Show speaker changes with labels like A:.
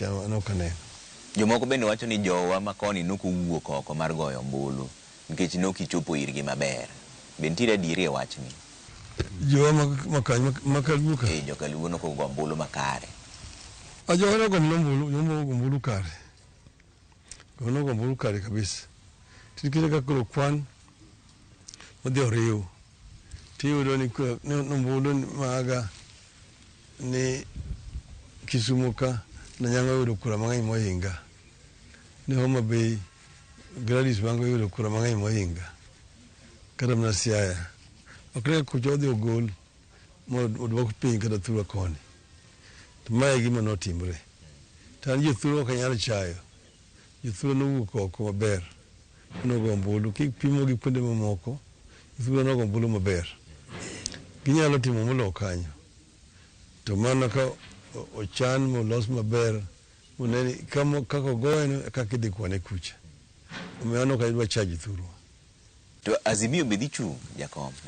A: marach an ok aneno.
B: Jomoko bende wacho ni jowa ma koni nok owuok oko mar goyo ombulu nikech nok ichopo irgi maber. Be nitiere adieri e wachni?
A: Jowa ma ma kaluo ka.
B: Eh, joka Luo nok ogo ombulu makare.
A: A jowa nogo ombulu, nogo ombulu kare. Nogo ombulu kare kabisa. To nikech kaka koro kwan odhi oriw, tiyudo ni ombulu maga ni Kisumo ka Nanyanga oyudo kura mang'eny mohinga. Ni Homa Bay Gladys Wanga oyudo kura mang'eny mohinga. Kata mana Siaya. Ok ne kucha odhi ogol moduok piny kata thurwa koni. To mae e gima notimre. To an jothurwa ok anyal chayo. Jothurwa nowuok oko maber. Nogo ombulu. Kipimo gi kuonde mamoko, jothurwa nogo ombulu maber. Ginyalo timo moloyo kanyo. To mana ka ochan molos maber mone ni kaka ogoye no e kaka idhi kwane kucha. Omiyo an ok adwa chayo jothurwa.
B: To Azimio be dhi chung' jakom?